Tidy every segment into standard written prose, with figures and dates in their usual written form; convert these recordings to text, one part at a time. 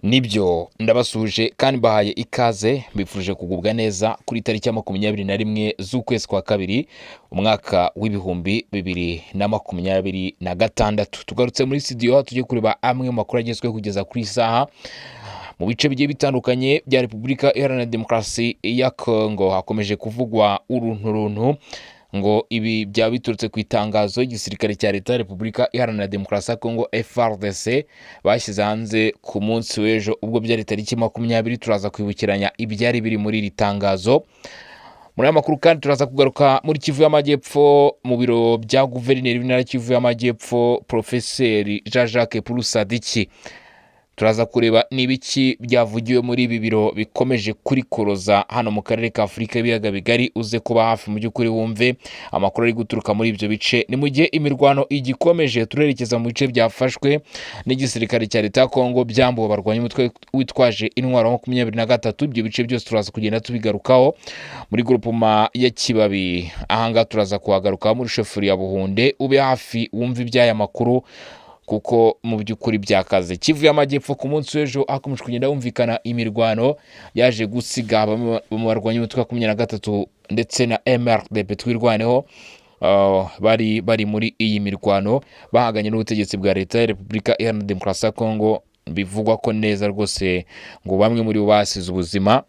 Nibyo, ndabasuhuje kandi mbahaye ikaze, mbifurije kugubwa neza kuri tariki ya 21 z'ukwezi kwa kabiri, umwaka w'2026. Tugarutse muri studio aho tugiye kureba amwe mu makuru agezweho kugeza kuri iyi saha mu bice bigiye bitandukanye bya Repubulika Iharanira Demokarasi ya Kongo. Hakomeje kuvugwa urunturuntu ngo ibi byaba biturutse ku itangazo igisirikare cya Leta ya Repubulika Iharanira Demokarasi ya Kongo, FARDC, bashyize hanze ku munsi w'ejo ubwo byari tariki 20. Turaza kwibukiranya ibyari biri muri iri tangazo. Muri aya makuru kandi turaza kugaruka muri Kivu y'Amajyepfo, mu biro bya guverineri w'intara Kivu y'Amajyepfo, Porofeseri Jean Jacques Purusadiki. Turaza kureba n'ibiki byavugiwe muri ibi biro bikomeje kurikoroza hano mu karere ka Afurika y'ibiyaga bigari. Uze kuba hafi mu by'ukuri wumve amakuru ari guturuka muri ibyo bice. Ni mu gihe imirwano igikomeje, turerekeza mu bice byafashwe n'igisirikare cya Leta ya Kongo byambuwe barwanya umutwe witwaje intwaro wa 23. Ibyo bice byose turaza kugenda tubigarukaho muri groupement ya Kibabi. Ahangaha turaza kuhagarukaho muri chefferie ya Buhunde. Ube hafi wumve iby'aya makuru kuko mu by'ukuri byakaze. Kivu y'Amajyepfo, ku munsi w'ejo hakomeje kugenda humvikana imirwano yaje gusiga bamwe mu barwanyi b'umutwe wa 23 ndetse na MRDP Twirwaneho, bari bari muri iyi mirwano bahanganye n'ubutegetsi bwa Leta ya Repubulika Iharanira Demokarasi ya Kongo. Bivugwa ko neza rwose ngo bamwe muri bo basize ubuzima,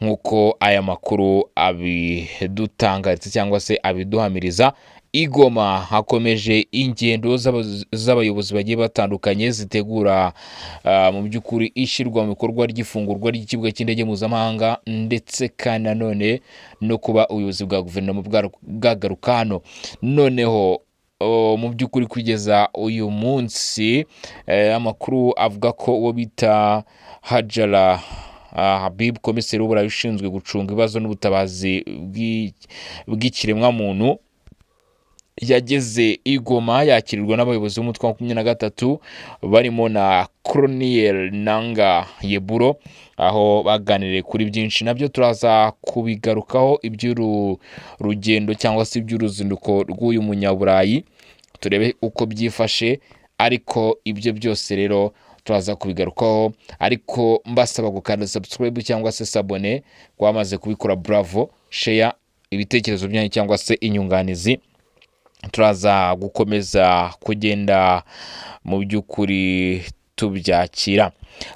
nk'uko aya makuru abidutangaritse cyangwa se abiduhamiriza. I Goma hakomeje ingendo z'abayobozi bagiye batandukanye zitegura mu by'ukuri ishyirwa mu bikorwa ry'ifungurwa ry'ikibuga cy'indege mpuzamahanga, ndetse kandi nanone no kuba ubuyobozi bwa guverinoma bwagaruka hano. Noneho mu by'ukuri kugeza uyu munsi amakuru avuga ko uwo bita Hajara Habib, komiseri w'Uburayi ushinzwe gucunga ibibazo n'ubutabazi bw'ikiremwamuntu, yageze i Goma yakirirwa n'abayobozi b'umutwe wa 23 barimo na Corneille Nanga Yeburo, aho baganiriye kuri byinshi. Nabyo turaza kubigarukaho, iby'uru rugendo cyangwa se iby'uruzinduko rw'uyu munyaburayi, turebe uko byifashe. Ariko ibyo byose rero turaza kubigarukaho, ariko mbasaba gukanda subscribe cyangwa se s'abonner. Wamaze kubikora, bravo. Share ibitekerezo byanyu cyangwa se inyunganizi, turaza gukomeza kugenda mu by'ukuri tubyakira.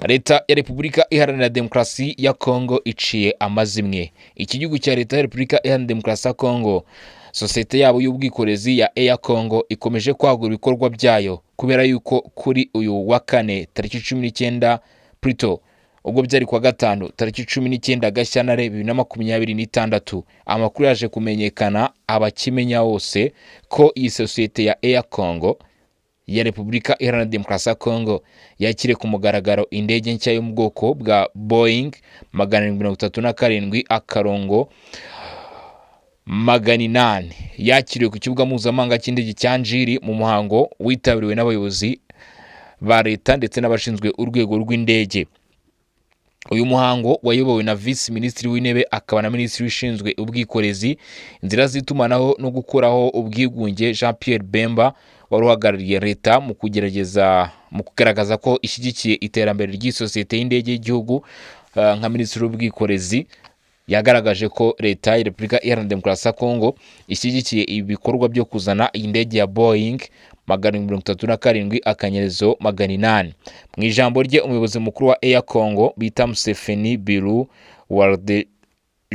Leta ya Repubulika Iharanira Demokarasi ya Kongo iciye amazimwe. Iki gihugu cya Leta ya Repubulika Iharanira Demokarasi ya Kongo, sosiyete yabo y'ubwikorezi ya Air Congo ikomeje kwagura ibikorwa byayo, kubera yuko kuri uyu wa kane tariki 19, plutôt ubwo byari kuwa gatanu tariki 19 Gashyantare 2026, amakuru yaje kumenyekana abakimenya hose ko iyi sosiyete ya Air Congo ya Repubulika Iharanira Demokarasi ya Kongo yakiriye ku mugaragaro indege nshya yo mu bwoko bwa Boeing 737-800. Yakiriwe ku kibuga mpuzamahanga cy'indege cya Njiri mu muhango witabiriwe n'abayobozi ba leta ndetse n'abashinzwe urwego rw'indege. Uyu muhango wayobowe na Visi Minisitiri w'Intebe akaba na Minisitiri ushinzwe ubwikorezi, inzira z'itumanaho no gukuraho ubwigunge, Jean Pierre Bemba, wari uhagarariye leta mu kugerageza mu kugaragaza ko ishyigikiye iterambere ry'isosiyete y'indege y'igihugu. Nka Minisitiri w'ubwikorezi yagaragaje ko Leta ya Repubulika Iharanira Demokarasi ya Kongo ishyigikiye ibikorwa byo kuzana iyi ndege ya Boeing 737-800. Mu ijambo rye, umuyobozi mukuru wa Air Congo bita Museveni Biru Warde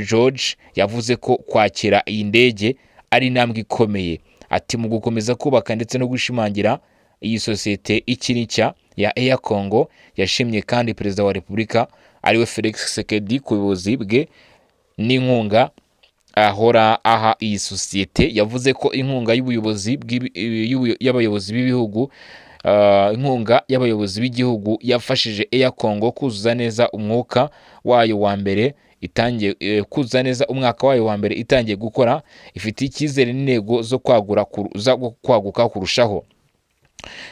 George yavuze ko kwakira iyi ndege ari intambwe ikomeye, ati mu gukomeza kubaka ndetse no gushimangira iyi sosiyete ikiri nshya ya Air Congo. Yashimye kandi Perezida wa Repubulika ariwe Felix Tshisekedi ku buyobozi bwe n'inkunga ahora aha iyi sosiyete. Yavuze ko inkunga y'ubuyobozi y'abayobozi b'ibihugu, inkunga y'abayobozi b'igihugu yafashije Air Congo kuzuza neza umwuka wayo wa mbere itangiye kuzuza neza umwaka wayo wa mbere itangiye gukora, ifite icyizere n'intego zo kwagura zo kwaguka kurushaho.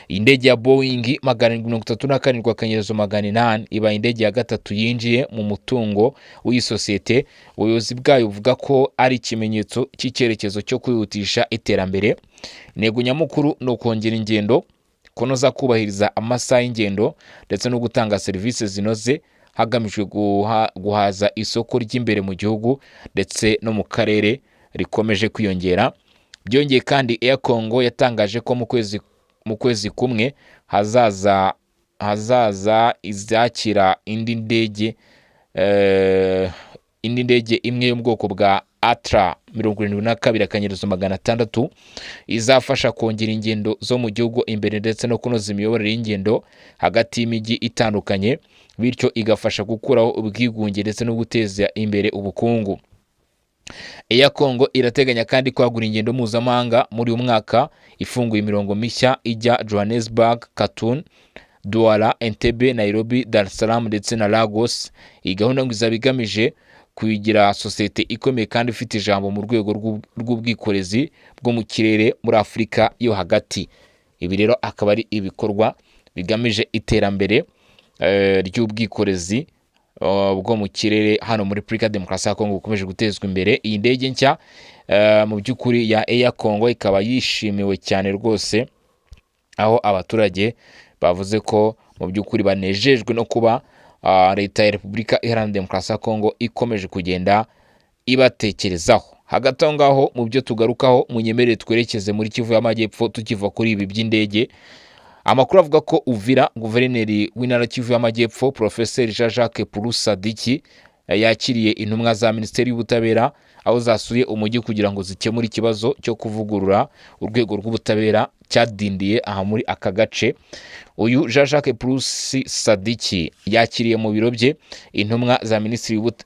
Iyi ndege ya Boeing 737-800 ibaye indege ya gatatu yinjiye mu mutungo w'iyi sosiyete. Ubuyobozi bwayo buvuga ko ari ikimenyetso cy'icyerekezo cyo kwihutisha iterambere. Intego nyamukuru ni ukongera ingendo, Kunoza kubahiriza amasaha y'ingendo ndetse no gutanga serivisi zinoze hagamijwe guhaza isoko ry'imbere mu gihugu ndetse no mu karere rikomeje kwiyongera. Byongeye kandi, Air Congo yatangaje ko mu kwezi kumwe hazaza izakira indi ndege imwe yo mu bwoko bwa A372-600, izafasha kongera ingendo zo mu gihugu imbere ndetse no kunoza imiyoborere y'ingendo hagati y'imijyi itandukanye, bityo igafasha gukuraho ubwigunge ndetse no guteza imbere ubukungu. Air Congo irateganya kandi kwagura ingendo mpuzamahanga muri uyu mwaka, ifunguye imirongo mishya ijya Johannesburg, Khartoum, Douala, Entebbe, Nairobi, Dar es Salaam ndetse na Lagos. Iyi gahunda ngo izaba igamije kuyigira sosiyete ikomeye kandi ifite ijambo mu rwego rw'ubwikorezi bwo mu kirere muri Afurika yo hagati. Ibi rero akaba ari ibikorwa bigamije iterambere ry'ubwikorezi bwo mu kirere hano muri Repubulika ya Demokarasi ya Kongo bukomeje gutezwa imbere. Iyi ndege nshya mu by'ukuri ya Air Congo ikaba yishimiwe cyane rwose, aho abaturage bavuze ko mu by'ukuri banejejwe no kuba Leta ya Repubulika Iharanira Demokarasi ya Kongo ikomeje kugenda ibatekerezaho. Hagati aho ngaho, mu byo tugarukaho, munyemerere twerekeze muri Kivu y'Amajyepfo. Tukiva kuri ibi by'indege, amakuru avuga ko Uvira, guverineri w'intara Kivu y'Amajyepfo, Porofeseri Jean Jacques Purusi Sadiki, yakiriye intumwa za Minisiteri y'Ubutabera, aho zasuye umujyi kugira ngo zikemure ikibazo cyo kuvugurura urwego rw'ubutabera cyadindiye aha muri aka gace. Uyu Jean Jacques Purusi Sadiki yakiriye mu biro bye intumwa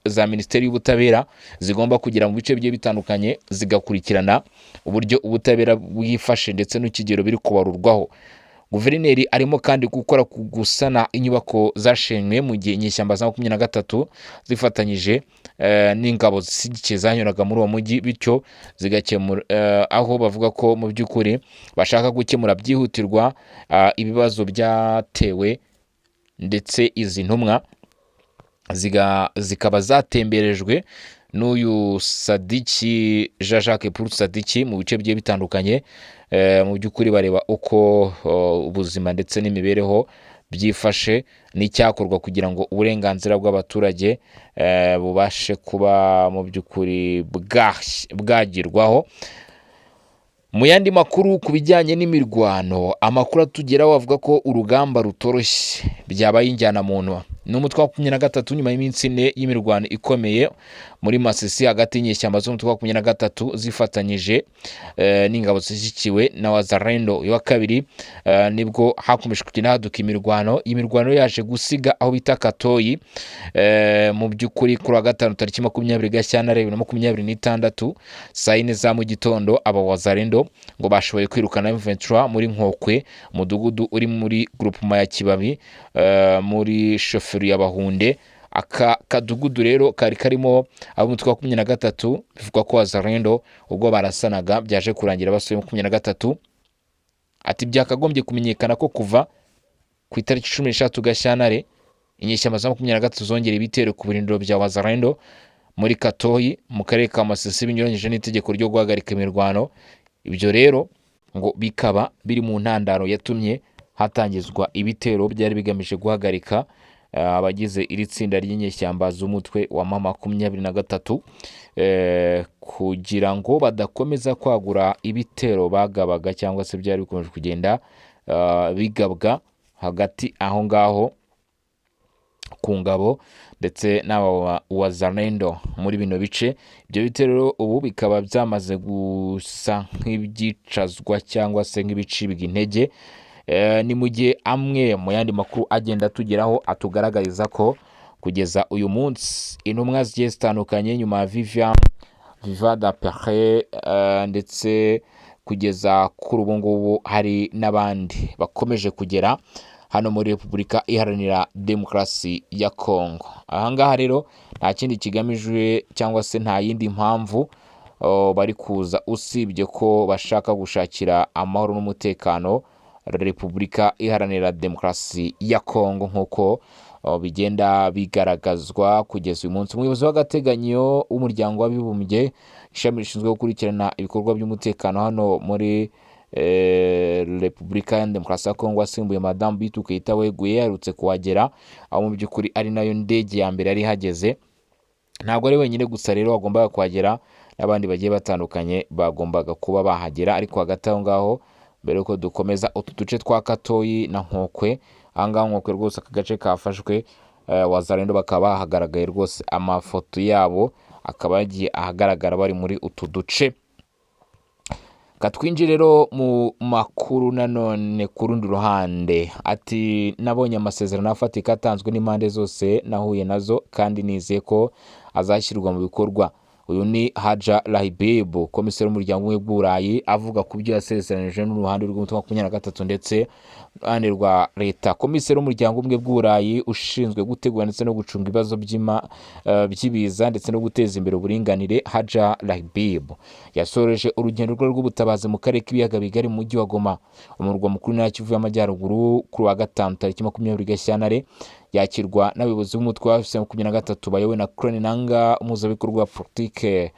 za Minisiteri y'Ubutabera zigomba kugera mu bice bigiye bitandukanye, zigakurikirana uburyo ubutabera bwifashe ndetse n'ikigero biri kubarurwaho. Guverineri arimo kandi gukora ku gusana inyubako zashenywe mu gihe inyeshyamba za 23 zifatanyije n'ingabo zishyigikiye zanyuraga muri uwo mujyi, bityo zigakemura aho bavuga ko mu by'ukuri bashaka gukemura byihutirwa ibibazo byatewe. Ndetse izi ntumwa zikaba zatemberejwe n'uyu Sadiki, Jean Jacques Paul Sadiki, mu bice bigiye bitandukanye, mu by'ukuri bareba uko ubuzima ndetse n'imibereho byifashe n'icyakorwa kugira ngo uburenganzira bw'abaturage bubashe kuba mu by'ukuri bwagirwaho. Mu yandi makuru ku bijyanye n'imirwano, amakuru atugeraho avuga ko urugamba rutoroshye byabaye injyanamuntu ni umutwe wa 23, nyuma y'iminsi 4 y'imirwano ikomeye muri Masisi hagati y'inyeshyamba z'umutwe wa 23 zifatanyije n'ingabo zishyigikiwe na Wazalendo. Uyu wa kabiri nibwo hakomeje kugenda haduka imirwano. Iyi mirwano yaje gusiga aho bita Katoyi mu by'ukuri kuri wa gatanu tariki 20 Gashyantare 2026 saa 4 za mu gitondo, aba Wazalendo ngo bashoboye kwirukana M23 muri Nkokwe, umudugudu uri muri groupement ya Kibabi, muri chefferie ya Bahunde. Aka kadugudu rero kari karimo ab'umutwe wa 23. Bivugwa ko Wazalendo ubwo barasanaga byaje kurangira basuye 23. Ati byakagombye kumenyekana ko kuva ku itariki 13 Gashyantare inyeshyamba za 23 zongera ibitero ku birindiro bya Wazalendo muri Katoyi mu karere ka Masisi, binyuranyije n'itegeko ryo guhagarika imirwano. Ibyo rero ngo bikaba biri mu ntandaro yatumye hatangizwa ibitero byari bigamije guhagarika abagize iri tsinda ry'inyeshyamba z'umutwe wa M23, kugira ngo badakomeza kwagura ibitero bagabaga cyangwa se byari bikomeje kugenda bigabwa hagati aho ngaho ku ngabo ndetse n'aba Wazalendo muri bino bice. Ibyo bitero rero ubu bikaba byamaze gusa nk'ibyicazwa cyangwa se nk'ibicibwa intege. Ni mu gihe amwe mu yandi makuru agenda atugeraho atugaragariza ko kugeza uyu munsi intumwa zigiye zitandukanye, nyuma ya Vivian Viva Dapere, ndetse kugeza kuri ubu ngubu hari n'abandi bakomeje kugera hano muri Repubulika Iharanira Demokarasi ya Kongo. Aha ngaha rero nta kindi kigamijwe cyangwa se nta yindi mpamvu bari kuza usibye ko bashaka gushakira amahoro n'umutekano Repubulika Iharanira Demokarasi ya Kongo, nk'uko bigenda bigaragazwa kugeza uyu munsi. Umuyobozi w'agateganyo w'Umuryango w'Abibumbye, ishami rishinzwe gukurikirana ibikorwa by'umutekano hano muri Repubulika ya Demokarasi ya Kongo, asimbuye Madamu Bintou Keita weguye, yaherutse kuhagera, aho mu by'ukuri ari nayo ndege ya mbere yari ihageze. Ntabwo ari wenyine gusa rero wagombaga kuhagera, n'abandi bagiye batandukanye bagombaga kuba bahagera. Ariko hagati aho ngaho, mbere yuko dukomeza, utu duce twa Katoyi na Nkokwe, aha ngaha Nkokwe rwose, aka gace kafashwe, Wazalendo bakaba bahagaragaye rwose, amafoto yabo akaba yagiye ahagaragara bari muri utu duce. Katwinjire rero mu makuru nanone. Ku rundi ruhande, ati: "Nabonye amasezerano afatika atanzwe n'impande zose nahuye nazo, kandi nizeye ko azashyirwa mu bikorwa." Uyu ni Hadja Lahbib, komiseri w'Umuryango w'Ubumwe bw'Uburayi, avuga ku byo yasezeranije n'uruhande rw'umutwe wa 23 ndetse n'uruhande rwa leta. Komiseri w'Umuryango w'Ubumwe bw'Uburayi ushinzwe gutegura ndetse no gucunga ibibazo by'ibiza ndetse no guteza imbere uburinganire, Hadja Lahbib, yasoreje urugendo rwe rw'ubutabazi mu karere k'Ibiyaga Bigari mu mujyi wa Goma, umurwa mukuru w'Intara ya Kivu y'Amajyaruguru, kuri wa gatanu tariki 20 Gashyantare, yakirwa n'abayobozi b'umutwe wa AFC 23 bayobowe na Corneille Nangaa, umuhuzabikorwa wa politike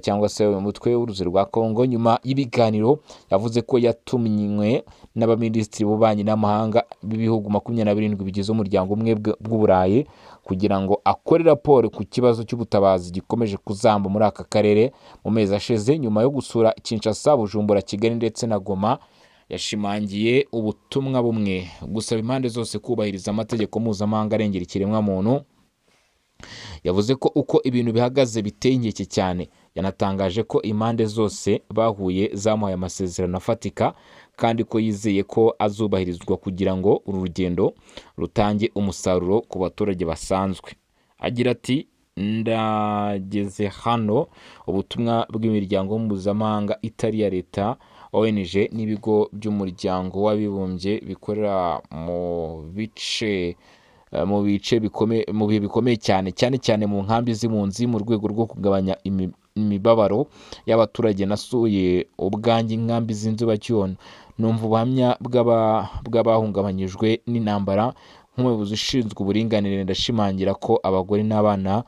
cyangwa se umutwe w'uruzi rwa Kongo. Nyuma y'ibiganiro, yavuze ko yatumwe n'abaminisitiri b'ububanyi n'amahanga b'ibihugu 27 bigize Umuryango Umwe bw'Uburayi kugira ngo akore raporo ku kibazo cy'ubutabazi gikomeje kuzamba muri aka karere mu mezi ashize. Nyuma yo gusura Kinshasa, Bujumbura, Kigali ndetse na Goma, yashimangiye ubutumwa bumwe: gusaba impande zose kubahiriza amategeko mpuzamahanga arengera ikiremwamuntu. Yavuze ko uko ibintu bihagaze biteye inkeke cyane. Yanatangaje ko impande zose bahuye zamuhaye amasezerano afatika, kandi ko yizeye ko azubahirizwa kugira ngo uru rugendo rutange umusaruro ku baturage basanzwe. Agira ati: "Ndageze hano ubutumwa bw'imiryango mpuzamahanga itari iya leta, ONG, n'ibigo by'Umuryango w'Abibumbye bikorera mu bice bikomeye, mu bihe bikomeye cyane, cyane cyane mu nkambi z'impunzi, mu rwego rwo kugabanya imibabaro y'abaturage. Nasuye ubwanjye inkambi z'inzibacyuho, numva ubuhamya bw'abahungabanyijwe n'intambara. Nk'umuyobozi ushinzwe uburinganire, ndashimangira ko abagore n'abana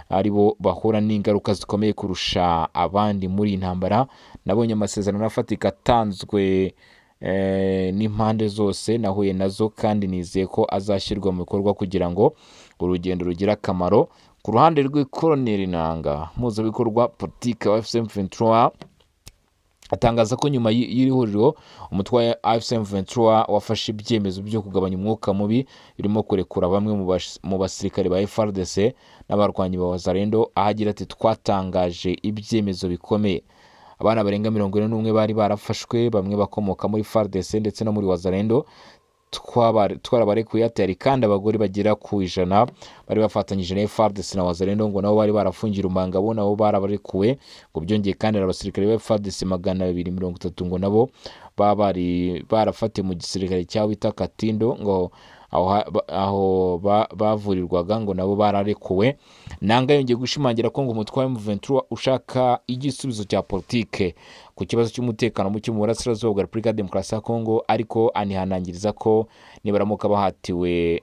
ari bo bahura n'ingaruka zikomeye kurusha abandi muri iyi ntambara. Nabonye amasezerano afatika atanzwe n'impande zose nahuye nazo, kandi nizeye ko azashyirwa mu bikorwa kugira ngo urugendo rugire akamaro." Ku ruhande rwe, Corneille Nangaa, mpuzabikorwa politike wa AFC M23, atangaza ko nyuma y'iri huriro umutwe wa AFC M23 wafashe ibyemezo byo kugabanya umwuka mubi, birimo kurekura bamwe mu basirikare ba FARDC n'abarwanyi ba Wazalendo, aho agira ati: "Twatangaje ibyemezo bikomeye. Abana barenga 41 bari barafashwe, bamwe bakomoka muri FARDC ndetse no muri Wazalendo, twarabarekuye." Ati: "Hari kandi abagore bagera ku 100 bari bafatanyije na FARDC na Wazalendo, ngo nabo bari barafungiye Rumangabo, nabo barabarekuwe." Ngo byongeye kandi, hari abasirikare ba FARDC 230 ngo nabo baba bari barafatiwe mu gisirikare cyabo bita Katindo, ngo aho bavurirwaga, ngo nabo bararekuwe. Nangaa yongeye gushimangira ko ngo umutwe wa M23 ushaka igisubizo cya politike ku kibazo cy'umutekano muke mu burasirazuba bwa Repubulika ya Demokarasi ya Kongo, ariko anihanangiriza ko nibaramuka bahatiwe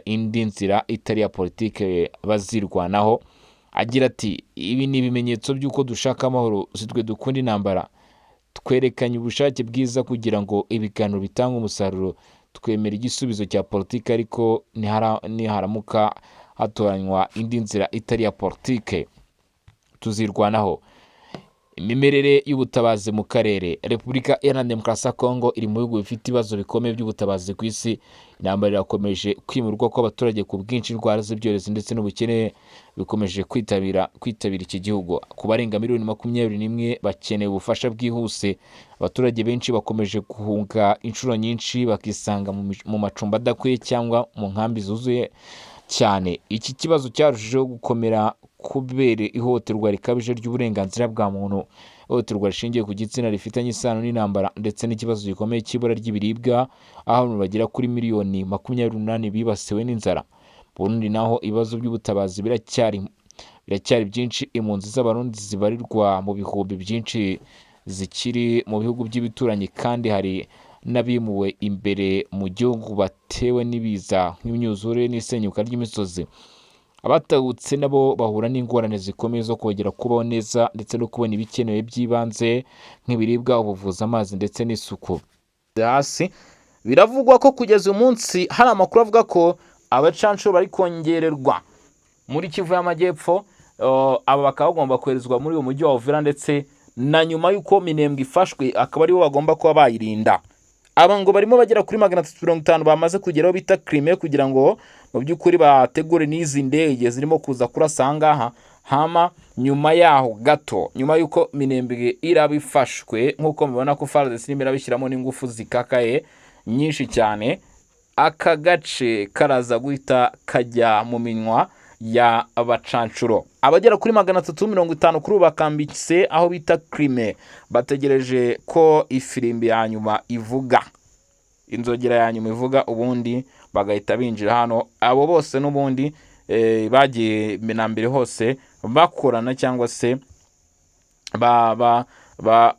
indi nzira itari iya politike bazirwanaho. Agira ati: "Ibi ni ibimenyetso by'uko dushaka amahoro, si twe dukunda intambara. Twerekanye ubushake bwiza kugira ngo ibiganiro bitange umusaruro. Twemera igisubizo cya politike, ariko niharamuka hatoranywa indi nzira itari iya politike tuzirwanaho." Imimerere y'ubutabazi mu karere: Repubulika Iharanira Demokarasi ya Kongo iri mu bihugu bifite ibibazo bikomeye by'ubutabazi ku isi. Intambara irakomeje, kwimurwa kw'abaturage ku bwinshi, indwara z'ibyorezo ndetse n'ubukene bikomeje kwitabira iki gihugu. Ku barenga miliyoni 21 bakeneye ubufasha bwihuse. Abaturage benshi bakomeje guhunga inshuro nyinshi, bakisanga mu macumbi adakwiye cyangwa mu nkambi zuzuye cyane. Iki kibazo cyarushijeho gukomera kubera ihohoterwa rikabije ry'uburenganzira bwa muntu, ihohoterwa rishingiye ku gitsina rifitanye isano n'intambara, ndetse n'ikibazo gikomeye cy'ibura ry'ibiribwa, aho abantu bagera kuri miliyoni 28 bibasiwe n'inzara. Mu Burundi naho ibibazo by'ubutabazi biracyari byinshi. Impunzi z'Abarundi zibarirwa mu bihumbi byinshi zikiri mu bihugu by'ibituranyi, kandi hari n'abimuwe imbere mu gihugu batewe n'ibiza nk'imyuzure n'isenyuka ry'imisozi. Abatahutse nabo bahura n'ingorane zikomeye zo kongera kubaho neza ndetse no kubona ibikenewe by'ibanze nk'ibiribwa, ubuvuzi, amazi ndetse n'isuku. Hasi biravugwa ko kugeza uyu munsi hari amakuru avuga ko abacancuro bari kongererwa muri Kivu y'Amajyepfo. Aba bakaba bagomba koherezwa muri uyu mujyi wa Uvira, ndetse na nyuma y'uko Minembwe ifashwe akaba aribo bagomba kuba bayirinda. Aba ngo barimo bagera kuri 350 bamaze kugeraho bita Crimea, kugira ngo mu by'ukuri bategure n'izi ndege zirimo kuza kurasa aha ngaha. Hama nyuma yaho gato, nyuma y'uko Minembwe iraba ifashwe, nk'uko mubibona ko FARDC irimo irabishyiramo n'ingufu zikakaye nyinshi cyane, aka gace karaza guhita kajya mu minwa ya bacancuro. Abagera kuri 350 kuri ubu bakambitse aho bita Crimea, bategereje ko ifirimbi ya nyuma ivuga, inzogera ya nyuma ivuga, ubundi bagahita binjira hano. Abo bose n'ubundi bagiye na mbere hose bakorana cyangwa se ba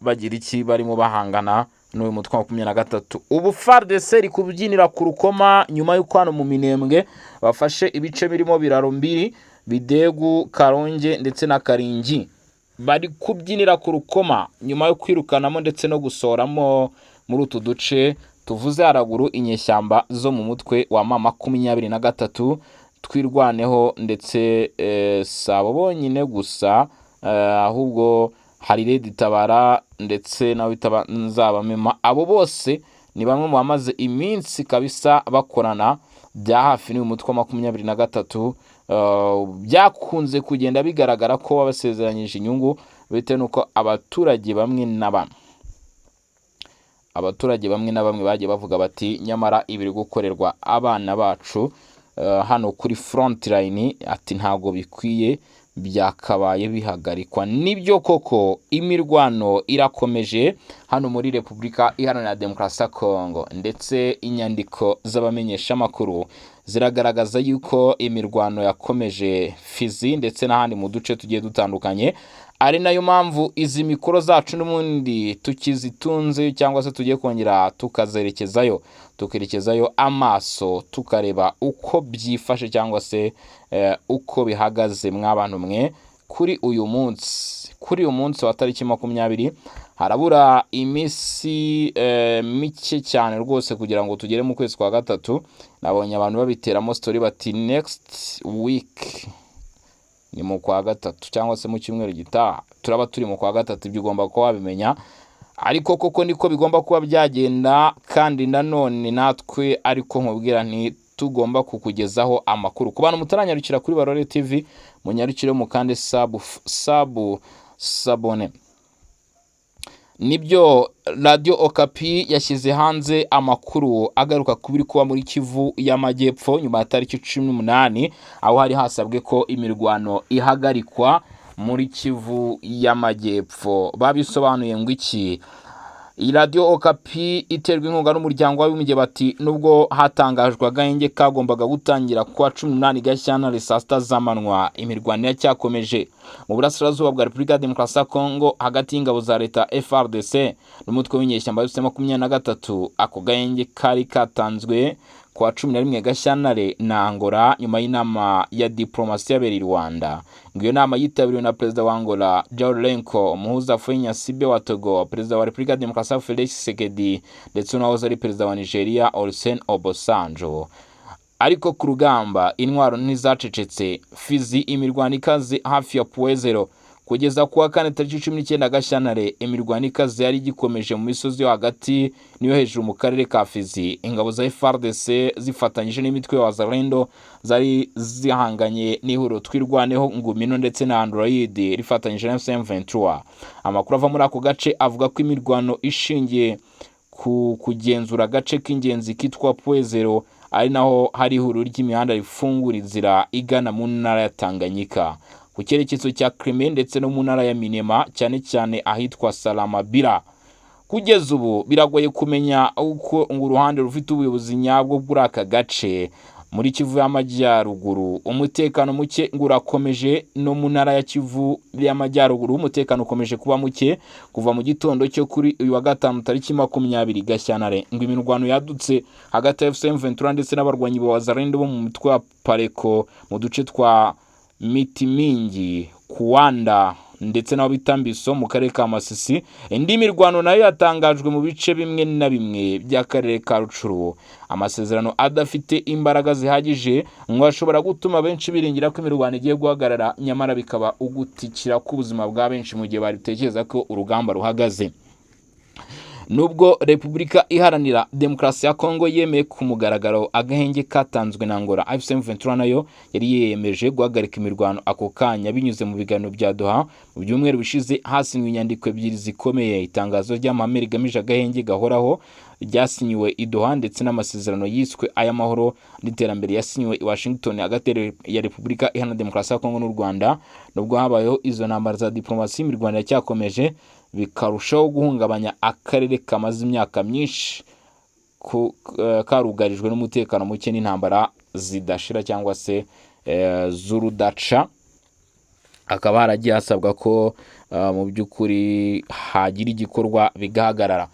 bagira iki, barimo bahangana n'uyu mutwe wa 23. Ubu FARDC iri kubyinira ku rukoma nyuma y'uko hano mu Minembwe bafashe ibice birimo Biraro Mbiri, Bidegu, Karonge ndetse na Karingi. Bari kubyinira ku rukoma nyuma yo kwirukanamo ndetse no gusoramo muri utu duce tuvuze haraguru inyeshyamba zo mu mutwe wa M23 Twirwaneho. Ndetse si abo bonyine gusa, ahubwo hari Red Tabara ndetse nawe bitaba Nzabamema. Abo bose ni bamwe mu bamaze iminsi kabisa bakorana bya hafi n'uyu mutwe wa 23. Byakunze kugenda bigaragara ko babasezeranyije inyungu, bitewe n'uko abaturage bamwe na bamwe bagiye bavuga bati: "Nyamara ibiri gukorerwa abana bacu hano kuri front line," ati, "ntabwo bikwiye, byakabaye bihagarikwa." Nibyo koko, imirwano irakomeje hano muri Repubulika Iharanira Demokarasi ya Kongo, ndetse inyandiko z'abamenyeshamakuru ziragaragaza yuko imirwano yakomeje Fizi ndetse n'ahandi mu duce tugiye dutandukanye, ari nayo mpamvu izi mikoro zacu n'ubundi tukizitunze cyangwa se tugiye kongera tukazerekezayo, tukerekezayo amaso, tukareba uko byifashe cyangwa se uko bihagaze. Mw'abantu mwe, kuri uyu munsi wa tariki 20, harabura iminsi mike cyane rwose kugira ngo tugere mu kwezi kwa gatatu. Nabonye abantu babiteramo story bati: "Next week ni mu kwa gatatu," cyangwa se mu cyumweru gitaha turaba turi mu kwa gatatu. Ibyo ugomba kuba wabimenya, ariko koko niko bigomba kuba byagenda. Kandi nanone natwe ariko nkubwira nti tugomba kukugezaho amakuru. Ku bantu mutaranyarukira kuri Barore TV, munyarukire mukande sub, sub, s'abonner. Nibyo, Radiyo Okapi yashyize hanze amakuru agaruka ku biri kuba muri Kivu y'Amajyepfo nyuma ya tariki 18, aho hari hasabwe ko imirwano ihagarikwa muri Kivu y'Amajyepfo. Babisobanuye ngo iki? Iyi Radiyo Okapi iterwa inkunga n'Umuryango w'Abibumbye bati: "Nubwo hatangajwe agahenge kagombaga gutangira kuwa 18 Gashyantare saa 6 z'amanywa, imirwano iracyakomeje mu burasirazuba bwa Repubulika ya Demokarasi ya Kongo hagati y'ingabo za leta FARDC n'umutwe w'inyeshyamba wa 23. Ako gahenge kari katanzwe kuwa 11 Gashyantare na Angola nyuma y'inama ya diplomasi yabereye i Rwanda." Ngo iyo nama yitabiriwe na perezida wa Angola João Lourenço, umuhuza Faure Gnassingbé wa Togo, perezida wa Repubulika ya Demokarasi ya Felix Tshisekedi ndetse n'uwahoze ari perezida wa Nigeria Olusegun Obasanjo. Ariko ku rugamba intwaro ntizacecetse. Fizi, imirwano ikaze hafi ya Point Zéro. Kugeza kuwa kane tariki 19 Gashyantare, imirwano ikaze yari igikomeje mu misozi yo hagati n'iyo hejuru mu karere ka Fizi. Ingabo za FARDC zifatanyije n'imitwe ya Wazalendo zari zihanganye n'ihuriro Twirwaneho, Ngumino ndetse na Android rifatanyije na M23. Amakuru ava muri ako gace avuga ko imirwano ishingiye ku kugenzura agace k'ingenzi kitwa Point Zéro, ari naho hari ihuriro ry'imihanda rifungura inzira igana mu ntara ya Tanganyika ku cyerekezo cya Crimea ndetse no mu ntara ya Minema, cyane cyane ahitwa Salamabila. Kugeza ubu biragoye kumenya uko ngo uruhande rufite ubuyobozi nyabwo bw'uri aka gace. Muri Kivu y'Amajyaruguru umutekano muke ngo urakomeje. No mu ntara ya Kivu y'Amajyaruguru umutekano ukomeje kuba muke kuva mu gitondo cyo kuri uyu wa gatanu tariki 20 Gashyantare, ngo imirwano yadutse hagati ya AFC M23 ndetse n'abarwanyi ba Wazalendo bo mu mutwe wa Pareko mu duce twa Mitimingi, Kuwanda ndetse n'aho bita Mbiso mu karere ka Masisi. Indi mirwano nayo yatangajwe mu bice bimwe na bimwe by'akarere ka Rucuru. Amasezerano adafite imbaraga zihagije ngo ashobora gutuma benshi biringira ko imirwano igiye guhagarara, nyamara bikaba ugutikira k'ubuzima bwa benshi mu gihe batekereza ko urugamba ruhagaze. Nubwo Repubulika Iharanira Demokarasi ya Kongo yemeye ku mugaragaro agahenge katanzwe na Angola, AFC M23 nayo yari yiyemeje guhagarika imirwano ako kanya binyuze mu biganiro bya Doha. Mu byumweru bishize hasinywe inyandiko ebyiri zikomeye: itangazo ry'amahame rigamije agahenge gahoraho ryasinyiwe i Doha, ndetse n'amasezerano yiswe ay'amahoro n'iterambere yasinyiwe i Washington hagati ya Repubulika Iharanira Demokarasi ya Kongo n'u Rwanda. Nubwo habayeho izo ntambara za diplomasi, imirwano iracyakomeje, bikarushaho guhungabanya akarere kamaze imyaka myinshi karugarijwe n'umutekano muke n'intambara zidashira cyangwa se z'urudaca. Hakaba haragiye hasabwa ko mu by'ukuri hagira igikorwa bigahagarara.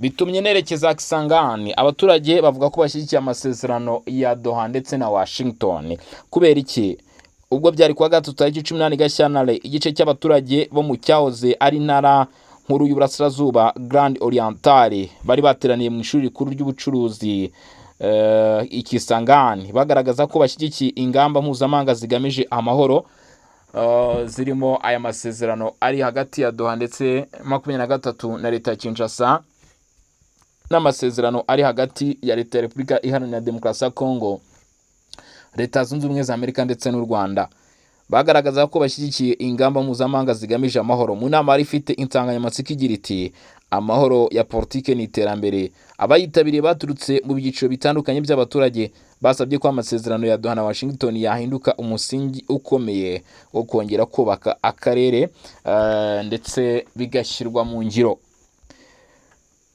Bitumye nerekeza Kisangani. Abaturage bavuga ko bashyigikiye amasezerano ya Doha ndetse na Washington. Kubera iki? Ubwo byari kuwa gatatu tariki 18 Gashyantare, igice cy'abaturage bo mu cyahoze ari intara nkuru y'Uburasirazuba, Grand Orientale, bari bateraniye mu ishuri rikuru ry'ubucuruzi i Kisangani, bagaragaza ko bashyigikiye ingamba mpuzamahanga zigamije amahoro, zirimo aya masezerano ari hagati ya Doha ndetse 23 na leta ya Kinshasa, n'amasezerano ari hagati ya leta ya Repubulika Iharanira Demokarasi ya Kongo, Leta Zunze Ubumwe za Amerika ndetse n'u Rwanda. Bagaragaza ko bashyigikiye ingamba mpuzamahanga zigamije amahoro mu nama yari ifite insanganyamatsiko igira iti: "Amahoro ya politike n'iterambere." Abayitabiriye baturutse mu byiciro bitandukanye by'abaturage basabye ko amasezerano ya Doha na Washington yahinduka umusingi ukomeye wo kongera kubaka akarere, ndetse bigashyirwa mu ngiro.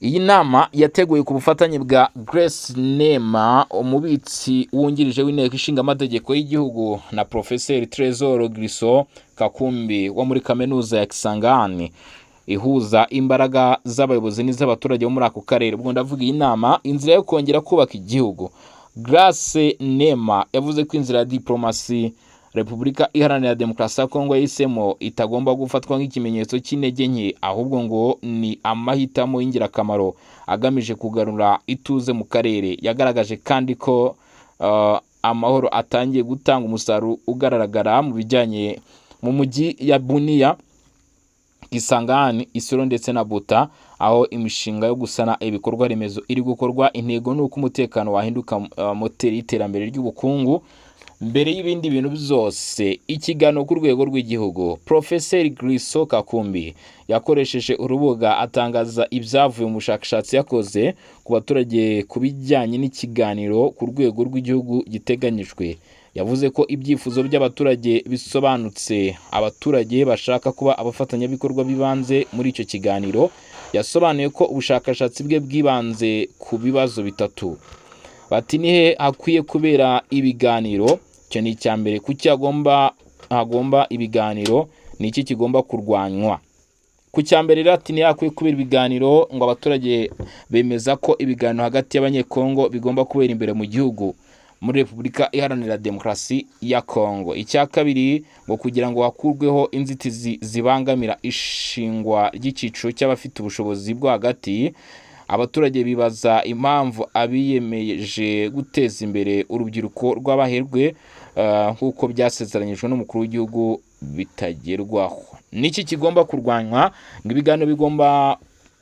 Iyi nama yateguwe ku bufatanye bwa Grace Nema, umubitsi wungirije w'inteko ishinga amategeko y'igihugu, na Profeseri Tresor Griso Kakumbi wo muri kaminuza ya Kisangani, ihuza imbaraga z'abayobozi n'iz'abaturage bo muri ako karere. Ubwo ndavuga iyi nama, inzira yo kongera kubaka igihugu. Grace Nema yavuze ko inzira ya diplomasi Repubulika Iharanira Demokarasi ya Kongo yahisemo itagomba gufatwa nk'ikimenyetso cy'intege nke, ahubwo ngo ni amahitamo y'ingirakamaro agamije kugarura ituze mu karere. Yagaragaje kandi ko amahoro atangiye gutanga umusaruro ugaragara mu bijyanye mu mujyi ya Bunia, Kisangani, Isiro ndetse na Buta, aho imishinga yo gusana ibikorwa remezo iri gukorwa. Intego ni uko umutekano wahinduka moteri y'iterambere ry'ubukungu mbere y'ibindi bintu byose. Ikiganiro ku rwego rw'igihugu: Profeseri Griso Kakumbi yakoresheje urubuga atangaza ibyavuye mu bushakashatsi yakoze ku baturage ku bijyanye n'ikiganiro ku rwego rw'igihugu giteganyijwe. Yavuze ko ibyifuzo by'abaturage bisobanutse, abaturage bashaka kuba abafatanyabikorwa b'ibanze muri icyo kiganiro. Yasobanuye ko ubushakashatsi bwe bwibanze ku bibazo bitatu. Bati: "Ni he hakwiye kubera ibiganiro?" Icyo ni icya mbere. Kuki hagomba ibiganiro? Ni iki kigomba kurwanywa? Ku cya mbere rero, ati: "Ntihakwiye kubera ibiganiro?" Ngo abaturage bemeza ko ibiganiro hagati y'Abanyekongo bigomba kubera imbere mu gihugu, muri Repubulika Iharanira Demokarasi ya Kongo. Icya kabiri, ngo kugira ngo hakurweho inzitizi zibangamira ishingwa ry'icyiciro cy'abafite ubushobozi bwo hagati. Abaturage bibaza impamvu abiyemeje guteza imbere urubyiruko rw'abaherwe nk'uko byasezeranyijwe n'umukuru w'igihugu bitagerwaho. Niki kigomba kurwanywa? Ngo ibiganiro bigomba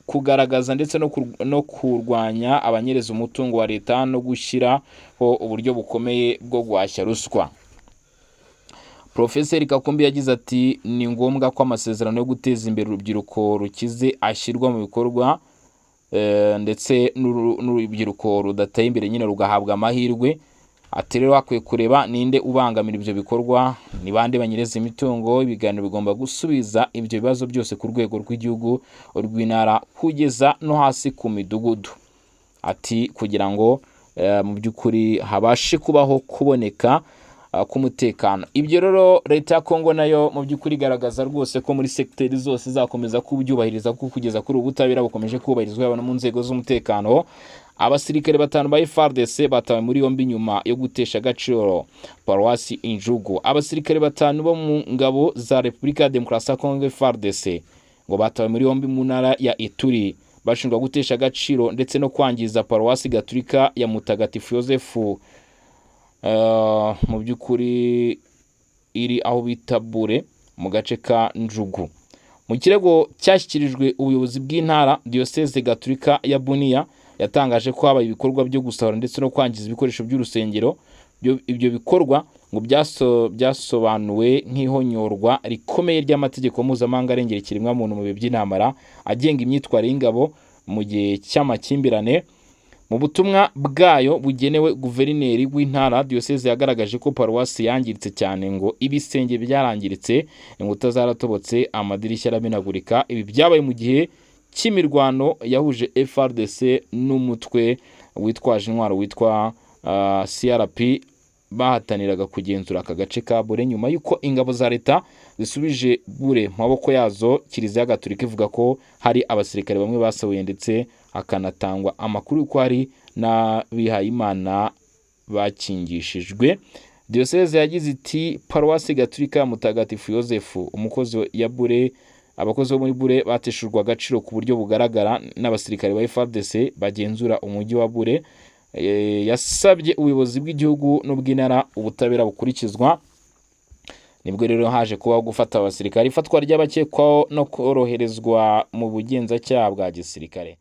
kugaragaza ndetse no kurwanya abanyereza umutungo wa leta no gushyiraho uburyo bukomeye bwo guhashya ruswa. Profeseri Kakumbi yagize ati: "Ni ngombwa ko amasezerano yo guteza imbere urubyiruko rukize ashyirwa mu bikorwa, ndetse n'urubyiruko rudateye imbere nyine rugahabwa amahirwe." Ati: "Rero hakwiye kureba ninde ubangamira ibyo bikorwa, ni bande banyereza imitungo. Ibiganiro bigomba gusubiza ibyo bibazo byose ku rwego rw'igihugu, urw'intara, kugeza no hasi ku midugudu." Ati kugira ngo mu by'ukuri habashe kubaho kuboneka k'umutekano. Ibyo rero leta ya Kongo nayo mu by'ukuri igaragaza rwose ko muri segiteri zose izakomeza kubyubahiriza, kuko kugeza kuri ubu butabera bukomeje kubahirizwa yaba no mu nzego z'umutekano. Abasirikare batanu ba FARDC batawe muri yombi nyuma yo gutesha agaciro paruwasi Injugu. Abasirikare batanu bo mu ngabo za Repubulika ya Demokarasi ya Kongo, FARDC, ngo batawe muri yombi mu ntara ya Ituri, bashinjwa gutesha agaciro ndetse no kwangiza paruwasi gatulika ya Mutagatifu Yosefu, mu by'ukuri iri aho bita Bure mu gace ka Njugu. Mu kirego cyashyikirijwe ubuyobozi bw'intara, Diyoseze Gatulika ya Buniya yatangaje ko habaye ibikorwa byo gusahura ndetse no kwangiza ibikoresho by'urusengero. Ibyo bikorwa ngo byasobanuwe nk'ihonyorwa rikomeye ry'amategeko mpuzamahanga arengera ikiremwamuntu mu bihe by'intambara, agenga imyitwarire y'ingabo mu gihe cy'amakimbirane. Mu butumwa bwayo bugenewe guverineri w'intara, diyoseze yagaragaje ko paruwasi yangiritse cyane, ngo ibisenge byarangiritse, inkuta zaratobotse, amadirishya aramenagurika. Ibi byabaye mu gihe cy'imirwano yahuje FARDC n'umutwe witwaje intwaro witwa CRP, bahataniraga kugenzura aka gace ka Bure nyuma y'uko ingabo za leta zisubije Bure mu maboko yazo. Kiliziya Gatolika ivuga ko hari abasirikare bamwe basahuye, ndetse hakanatangwa amakuru y'uko hari n'abihayimana bakingishijwe. Diyoseze yagize iti: "Paruwasi Gatolika ya Mutagatifu Yosefu, umukozi ya Bure, abakozi bo muri Bure bateshejwe agaciro ku buryo bugaragara n'abasirikare ba FARDC bagenzura umujyi wa Bure." Yasabye ubuyobozi bw'igihugu n'ubw'intara ubutabera bukurikizwa. Nibwo rero haje kubaho gufata abasirikare, ifatwa ry'abakekwaho no koroherezwa mu bugenzacyaha bwa gisirikare.